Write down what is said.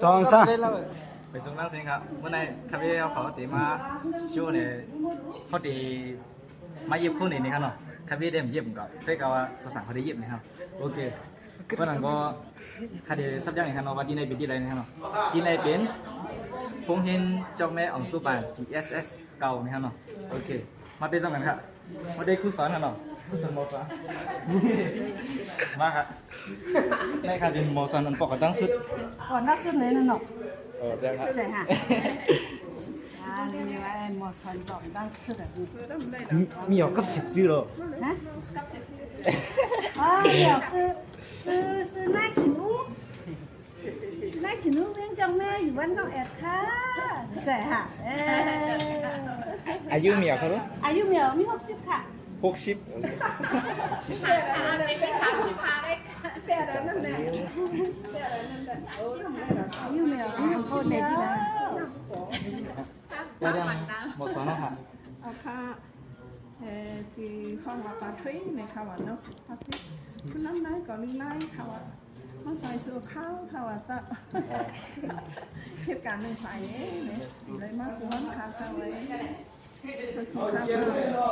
ສອງ ສາມ ໄປສົ່ງໜັງສືຄັບ. ມື້ນີ້ຂ້າພະເຈົ້າເຂົາເດມາໂຊໃນ ເຂົາເດມາເຢັບຄົນນີ້ນີ້ຄັບເນາະ. ຂ້າພະເຈົ້າເດມາເຢັບກໍເພິ່ນກໍວ່າເຈົ້າຊ່າງເຂົາໄດ້ເຢັບນີ້ຄັບ. ໂອເຄ ເພາະນັ້ນກໍຂ້າໄດ້ສັບຢາງນີ້ຄັບເນາະ ວ່າທີ່ໃນເປັນທີ່ໃດນີ້ຄັບເນາະ. ທີ່ໃນເປັນໂຮງຮຽນຈອກແມ່ອອງສຸບານ ທີ່ເອສເອສ ເກົ່ານີ້ຄັບເນາະ. ໂອເຄ ມາເປັນສ່ຳກັນຄັບ. ບໍ່ໄດ້ຄູສອນຫັ້ນເນາະ ຄູສອນ ໝໍສອນ ມາຄັບ. ໃນຂ້າເປັນໝໍສອນອັນປອກກັນດັງສຸດ ກ່ອນດັງສຸດເລີຍນັ້ນເນາະ. ເອີ ໃຊ່ຄັບ ໃຊ່ຄ່ະ. ອ່າ ນີ້ວ່າໝໍສອນປອກກັນດັງສຸດອະ. ມີ ມີຫຍັງກັບສິບຈື່ໂລ? ຮະ? ອໍ ມີຫຍັງ ຊື່ ຊື່ ຊື່ນາຍຂີ້ໜູ. ນາຍຊິໜູວຽງຈັກແມ່ຢູ່ບ້ານນ້ອງແອດຄ່ະ. ໃຊ່ຄ່ະ. ເອີ ອາຍຸເມຍເທົ່າໃດ? ອາຍຸເມຍມີຫົກສິບຄ່ະ. ຫົກສິບ ແປດອັນນັ້ນແຫຼະ ແປດອັນນັ້ນແຫຼະ. ອາຍຸເມຍມີຫົກສິບແລ້ວ. ເວົ້າເລື່ອງໝໍສອນເນາະຄ່ະ. ເອົາຄ່ະ. ເອີ ທີ່ຫ້ອງວ່າປາທຣີນໃນຄາວານເນາະ ປາທຣີນ ຜູ້ນຳນາຍກໍໜຶ່ງນາຍ ເຂົາວ່າມາຊ່ອຍສູ່ເຂົາ ເຂົາວ່າຈະເຮັດການໜຶ່ງໄປເດ້ ເລີຍມາກວນເຂົາເຈົ້າເລີຍ ເພື່ອສູ່ເຂົາເຈົ້າ.